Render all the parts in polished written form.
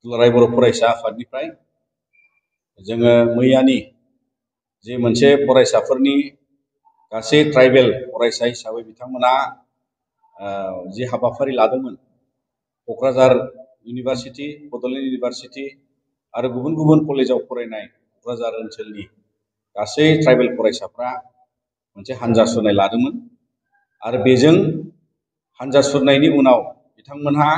दुलाराय बर' फरायसा आफादनिफ्राय जोङो मैयानि जे मोनसे फरायसाफोरनि गासै ट्राइबेल फरायसा हिसाबै बिथांमोना जि हाबाफारि लादोंमोन क'क्राझार इउनिभारसिटि बड'लेण्ड इउनिभारसिटि आरो गुबुन गुबुन कलेजाव फरायनाय क'क्राझार ओनसोलनि गासै ट्राइबेल फरायसाफ्रा मोनसे हानजा सुरनाय लादोंमोन आरो बेजों हानजा सुरनायनि उनाव बिथांमोनहा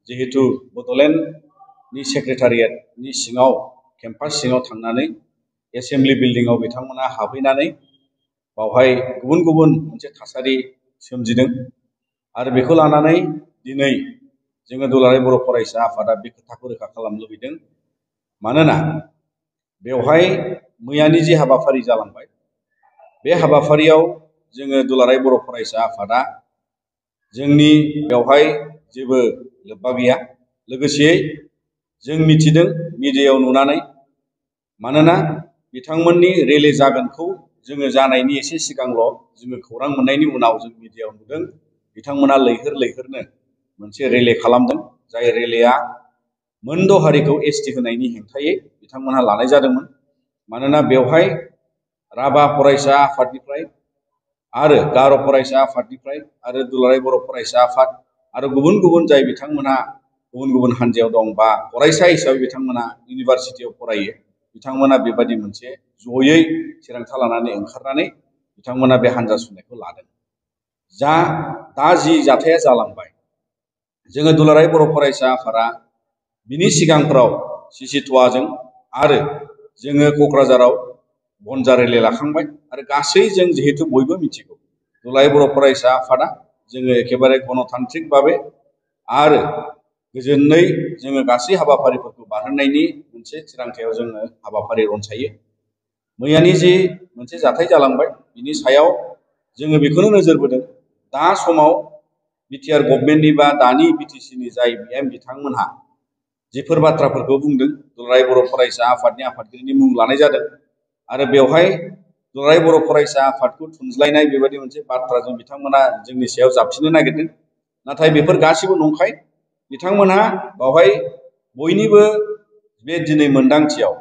जिहेतु बड'लेण्डनि सेक्रेटारियेटनि सिङाव केम्पास सिङाव थांनानै एसेम्बलि बिल्डिंआव बिथांमोना हाबहैनानै बावहाय गुबुन गुबुन मोनसे थासारि सोमजिदों आरो बेखौ लानानै दिनै जोङो दुलाराय बर' फरायसा आफादा बे खोथाखौ रोखा खालामनो लुबैदों मानोना बेवहाय मैयानि जे हाबाफारि जालांबाय बे हाबाफारियाव जोङो दुलाराय बर' फरायसा आफादा जोंनि बेवहाय जेबो लोब्बा गैया लोगोसेयै जों मिथिदों मिडियायाव नुनानै मानोना बिथांमोननि रेलि जागोनखौ जोङो जानायनि एसे सिगांल' जोङो खौरां मोननायनि उनाव जों मिडियायाव नुदों बिथांमोना लैहोर लैहोरनो मोनसे रेलि खालामदों जाय रेलिया मोनद' हारिखौ एसटि होनायनि हेंथायै बिथांमोनहा लानाय जादोंमोन मानोना बेवहाय राभा फरायसा आफादनिफ्राय आरो गार' फरायसा आफादनिफ्राय आरो दुलाराय बर' फरायसा आफाद आरो गुबुन गुबुन जाय बिथांमोनहा गुबुन गुबुन हान्जायाव दं बा फरायसा हिसाबै बिथांमोना इउनिभारसिटियाव फरायो बिथांमोना बेबायदि मोनसे जयै थिरांथा लानानै ओंखारनानै बिथांमोना बे हानजा सुरनायखौ लादों दा जि जाथाया जालांबाय जोङो दुलाराय बर' फरायसा आफादा बिनि सिगांफ्राव सिसिटुवाजों आरो जोङो क'क्राझाराव बनजा रेलि लाखांबाय आरो गासै जों जिहेतु बयबो मिथिगौ दुलाराय बर' फरायसा आफादा जोङो एखेबारे गणतान्त्रिक भाबै आरो गोजोनै जोङो गासै हाबाफारिफोरखौ बारहोनायनि मोनसे थिरांथायाव जोङो हाबाफारि रनसायो मैयानि जि मोनसे जाथाय जालांबाय बिनि सायाव जोङो बेखौनो नोजोर बोदों दा समाव बिटिआर गभर्नमेन्टनि बा दानि बिटिसिनि जाय बिएम बिथांमोनहा जिफोर बाथ्राफोरखौ बुंदों दुलाराय बर' फरायसा आफादनि आफादगिरिनि मुं लानाय जादों आरो बेवहाय दुलाराय बर' फरायसा आफादखौ थुनज्लायनाय बेबायदि मोनसे बाथ्राजों बिथांमोना जोंनि सायाव जाबसिननो नागिरदों नाथाय बेफोर गासिबो नंखाय बिथांमोनहा बावहाय बयनिबो बे दिनै मोनदांथियाव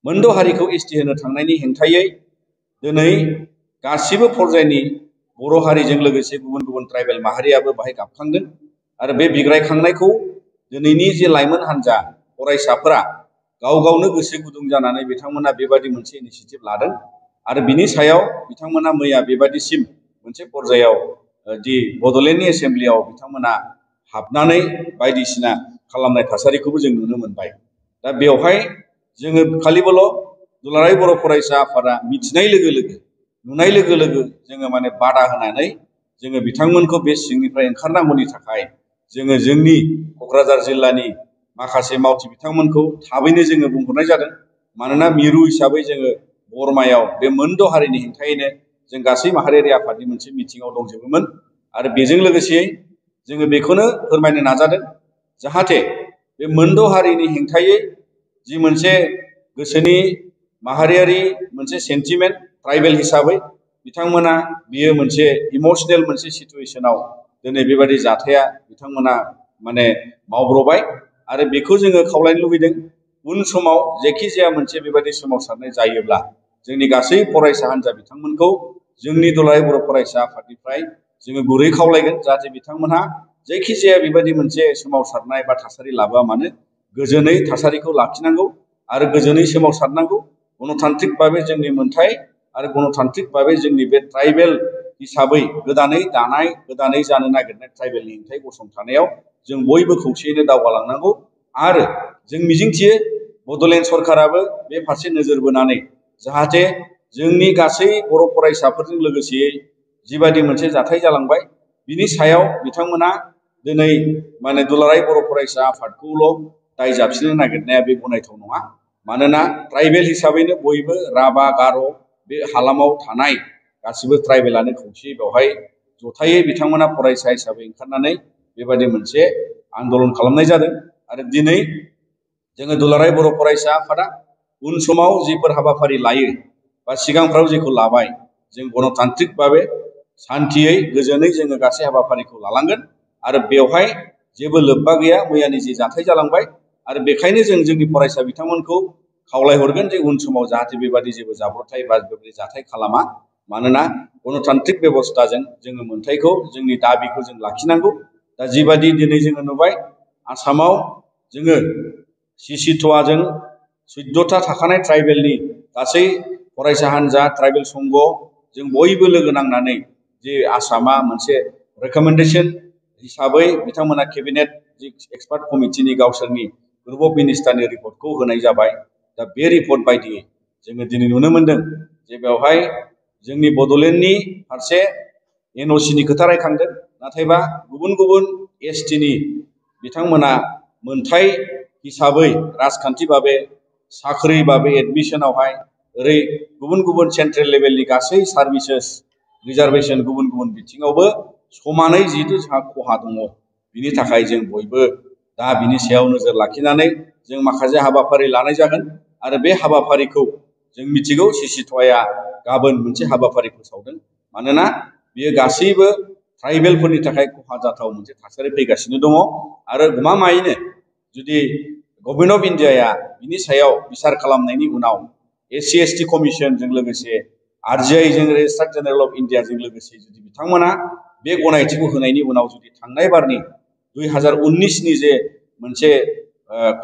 मोनद' हारिखौ एसटि होनो थांनायनि हेंथायै दिनै गासिबो पर्यायनि बर' हारिजों लोगोसे गुबुन गुबुन ट्राइबेल माहारियाबो बाहाय गाबखांदों आरो बे बिग्रायखांनायखौ दिनैनि जे लाइमोन हान्जा फरायसाफोरा गाव गावनो गोसो गुदुं जानानै बिथांमोना बेबायदि मोनसे इनिसिएटिभ लादों आरो बिनि सायाव बिथांमोना मैया बेबायदिसिम मोनसे पर्यायाव दि बड'लेण्डनि एसेम्बलियाव बिथांमोना हाबनानै बायदिसिना खालामनाय थासारिखौबो जों नुनो मोनबाय दा बेवहाय जोङो खालिबोल' दुलाराय बर' फरायसा आफादा मिथिनाय लोगो लोगो नुनाय लोगो लोगो जोङो माने बादा होनानै जोङो बिथांमोनखौ बे सिंनिफ्राय ओंखारनांगौनि थाखाय जोङो जोंनि क'क्राझार जिल्लानि माखासे मावथि बिथांमोनखौ थाबैनो जोङो बुंहरनाय जादों मानोना मिरु हिसाबै जोङो बरमायाव बे मोनद' हारिनि हेंथायैनो जों गासै माहारियारि आफादनि मोनसे मिटिङाव दंजोबोमोन आरो बेजों लोगोसेयै जोङो बेखौनो फोरमायनो नाजादों जाहाथे बे मोनद' हारिनि हेंथायै जि मोनसे गोसोनि माहारियारि मोनसे सेन्टिमेन्ट ट्राइबेल हिसाबै बिथांमोना बियो मोनसे इमसनेल मोनसे सिचुवेशनाव दिनै बेबायदि जाथाया बिथांमोना माने मावब्रबाय आरो बेखौ जोङो खावलायनो लुबैदों उन समाव जेखि जाया मोनसे बेबायदि सोमावसारनाय जायोब्ला जोंनि गासै फरायसा हान्जा बिथांमोनखौ जोंनि दुलाराय बर' फरायसा आफादनिफ्राय जोङो गुरै खावलायगोन जाहाथे बिथांमोनहा जायखि जाया बेबायदि मोनसे सोमावसारनाय बा थासारि लाबोआ मानो गोजोनै थासारिखौ लाखिनांगौ आरो गोजोनै सोमावसारनांगौ गणतान्त्रिक भाबै जोंनि मोन्थाय आरो गणतान्त्रिक भाबै जोंनि बे ट्राइबेल हिसाबै गोदानै दानाय गोदानै जानो नागिरनाय ट्राइबेलनि हेंथायै गसंथानायाव जों बयबो खौसेयैनो दावगालांनांगौ आरो जों मिजिंथियो बड'लेण्ड सरकाराबो बे फारसे नोजोर बोनानै जाहाथे जोंनि गासै बर' फरायसाफोरजों लोगोसेयै जिबायदि मोनसे जाथाय जालांबाय बिनि सायाव बिथांमोना दिनै माने दुलाराय बर' फरायसा आफादखौल' दाय जाबसिननो नागिरनाया बे गनायथाव नङा मानोना ट्राइबेल हिसाबैनो बयबो राभा गार' बे हालामाव थानाय गासिबो ट्राइबेलानो खौसेयै बेवहाय जथायै बिथांमोना फरायसा हिसाबै ओंखारनानै बेबायदि मोनसे आन्दलन खालामनाय जादों आरो दिनै जोङो दुलाराय बर' फरायसा आफादा उन समाव जिफोर हाबाफारि लायो बा सिगांफ्राव जेखौ लाबाय जों गणतान्त्रिक भाबै शान्तियै गोजोनै जोङो गासै हाबाफारिखौ लालांगोन आरो बेवहाय जेबो लोब्बा गैया मैयानि जि जाथाय जालांबाय आरो बेखायनो जों जोंनि फरायसा बिथांमोनखौ खावलायहरगोन जे उन समाव जाहाथे बेबादि जेबो जाब्रबथाय बा बेबादि जाथाय खालामा मानोना गणतान्त्रिक बेबस्थाजों जोङो मोनथायखौ जोंनि दाबिखौ जों लाखिनांगौ दा जिबादि दिनै जोङो नुबाय आसामाव जोङो सिसिट'आजों 14टा थाखानाय ट्राइबेलनि गासै फरायसा हान्जा ट्राइबेल संघ जों बयबो लोगो नांनानै जे आसामा मोनसे रेकमेन्डेशन हिसाबै बिथांमोना केबिनेट एक्सपार्ट कमिटिनि गावसोरनि ग्रुप अफ मिनिस्टारनि रिपर्टखौ होनाय जाबाय दा बे रिपर्ट बायदियै जोङो दिनै नुनो मोनदों जे बेवहाय जोंनि बड'लेण्डनि फारसे एनअसिनि खोथा रायखांदों नाथायबा गुबुन गुबुन एसटिनि बिथांमोना मोनथाय हिसाबै राजखान्थि भाबै साख्रि भाबै एडमिशनावहाय ओरै गुबुन गुबुन सेन्ट्रेल लेभेलनि गासै सार्भिसेस रिजार्भेशन गुबुन गुबुन बिथिङावबो समानै जिहेतु जोंहा खहा दङ बिनि थाखाय जों बयबो दा बिनि सायाव नोजोर लाखिनानै जों माखासे हाबाफारि लानाय जागोन आरो बे हाबाफारिखौ जों मिथिगौ सिसिट'आ गाबोन मोनसे हाबाफारि फोसावदों मानोना बेयो गासैबो ट्राइबेलफोरनि थाखाय खहा जाथाव मोनसे थासारि फैगासिनो दङ आरो गमामायैनो जुदि गभर्नमेन्ट अफ इन्डियाया बिनि सायाव बिसार खालामनायनि उनाव एससि एसटि कमिसनजों लोगोसे आरजिआइजों रेजिस्ट्रार जेनेरेल अफ इन्डियाजों लोगोसे जुदि बिथांमोना बे गनायथिखौ होनायनि उनाव जुदि थांनाय बारनि 2019नि जे मोनसे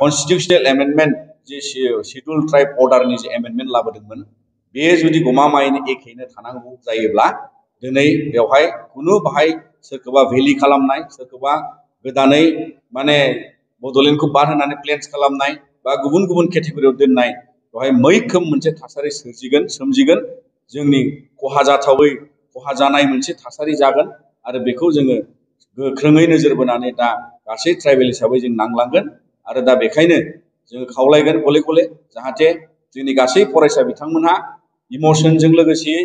कनस्टिटिउसनेल एमेन्डमेन्ट जे शिड्युल ट्राइब अर्डारनि जे एमेन्डमेन्ट लाबोदोंमोन बे जुदि गमामायैनो एखेयैनो थानांगौ जायोब्ला दिनै बेवहाय खुनु बाहाय सोरखौबा भेलि खालामनाय सोरखौबा गोदानै माने बड'लेण्डखौ बाद होनानै प्लेन्स खालामनाय बा गुबुन गुबुन केटेगरियाव दोननाय बेवहाय मैखोम मोनसे थासारि सोमजिगोन जोंनि खहा जाथावै खहा जानाय मोनसे थासारि जागोन आरो बेखौ जोङो गोख्रोङै नोजोर बोनानै दा गासै ट्राइबेल हिसाबै जों नांलांगोन आरो दा बेखायनो जोङो खावलायगोन गले गले जाहाथे जोंनि गासै फरायसा बिथांमोनहा इमसनजों लोगोसे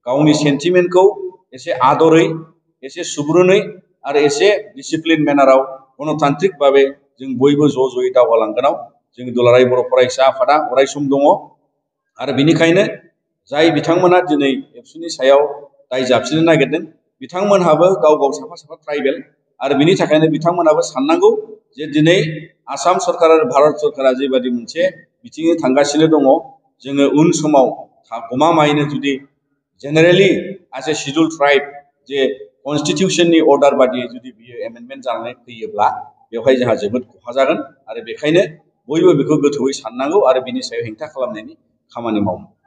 गावनि सेन्टिमेन्टखौ एसे आदरै एसे सुग्रुनै आरो एसे डिसिप्लिन मेनाराव गणतान्त्रिक भाबै जों बयबो ज' ज'यै दावगालांगोनाव जोंनि दुलाराय बर' फरायसा आफादा अरायसम दङ आरो बेनिखायनो जाय बिथांमोना दिनै एबसुनि सायाव दाय जाबसिननो नागिरदों बिथांमोनहाबो गाव गाव साफा साफा ट्राइबेल आरो बिनि थाखायनो बिथांमोनाबो साननांगौ जे दिनै आसाम सरकार आरो भारत सरकारा जेबादि मोनसे बिथिङै थांगासिनो दङ जोङो उन समाव गमामायैनो जुदि जेनेरेलि एज ए शिड्युल ट्राइब जे कनस्टिटिउसननि अर्डार बादियै जुदि बियो एमेन्डमेन्ट जानानै फैयोब्ला बेवहाय जोंहा जोबोद खहा जागोन आरो बेखायनो बयबो बेखौ गोथौयै साननांगौ आरो बिनि सायाव हेंथा खालामनायनि खामानि मावनांगौ